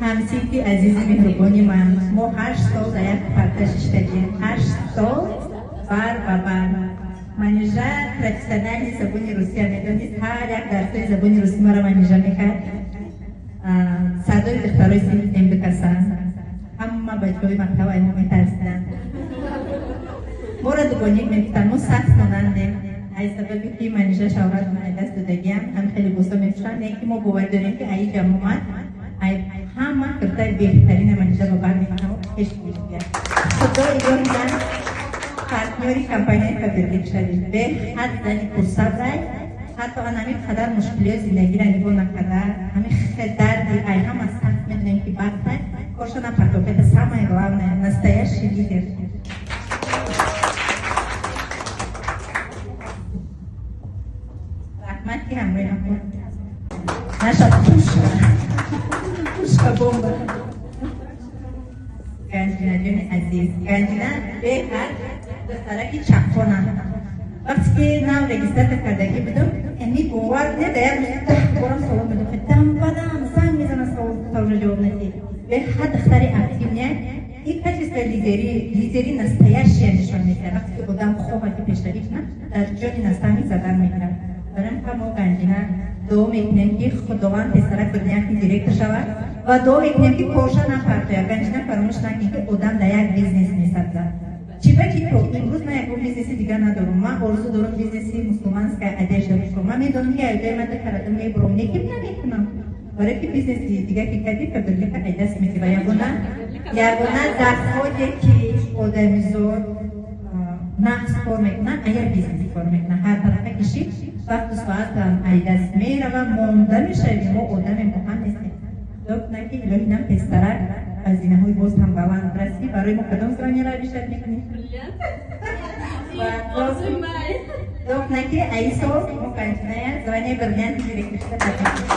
Ҳамсинфи азизи меҳрубони ман, мо 8 сол дар як парта шиштагем, 8 сол бар ба бар. Манижа профессионали забони русия медонист, ҳар як дарсҳои забони русӣ маро Манижа мекард. Сардори духтарои синф бикасанд, ҳама бачаҳои мактаб ай мо метарсиданд, моро дугоник мегуфтанд. Мо сахт монандем, аз сабаби ки Манижа шавҳар даст додагиам, ҳам хеле бӯса мепӯшанд, не ки мо боварӣ дорем, ки аи ҷамоат ай ҳама киртаи беҳтарина Манижа ба бар мекунам, пеш мегӯяд. Худо илоҳи ман партнёри компанияи Фаберлик шавед. Беҳад зани пурсабрай, ҳатто ан ҳамин қадар мушкилиҳои зиндагиро нигоҳ накарда, ҳамин дарди ай ҳама сахт медонем, ки бахтай корша напартофт. Это самое главное, настоящий лидер. Раҳмат, ки ҳамроҳи наша пушка, пушка бомба. Ганҷинаҷони азиз, Ганҷина беҳад духтараки чаққонам. Вақте ки нав регистрация кардагӣ будам, яъне бовар не, да як рӯз 10 борам савол медом, дам бадам занг мезана, савол саволро ҷавоб надиҳ. Беҳад духтари активная и качество лидери, лидери настоящая нишон медиҳад. Вақте ки одам хоҳад, ки пешравӣ кунад, дар ҷони наставник задан мекунад. Барои ҳам мо Ганҷина дуо мекунем, ки Худованд песарак бриллиантный директор шавад, ва дуо мекунем, ки корша напартояд. Ганҷина, фаромӯш накунед, ки одам дар як бизнес месабзад. Чиба ки то имрӯз ман ягон бизнеси дигар надорам. Ман орзу дорам бизнеси мусулманская одежда бикунам. Ман медонам, ки айдои ман карада мебурам, лекин намекунам, барои ки бизнеси дигар ки кардӣ, Фаберлика айдаст метӣ. Ва ягона доходе, ки одамизод нақс кор мекунад, агар бизнес кор мекунад, ҳар тарафа кишид, вақту соатам айдаст мерава, монда мешавем. Мо одаме муҳам нестем. Худо кунад, ки илоҳинам тезтарак ба зинаҳои боз ҳам баланд расӣ. Барои мо кадом званиеро обещать мекунӣ? Худо кунад, ки аи сол мо Ганҷиная звание бриллиантный директор шуда.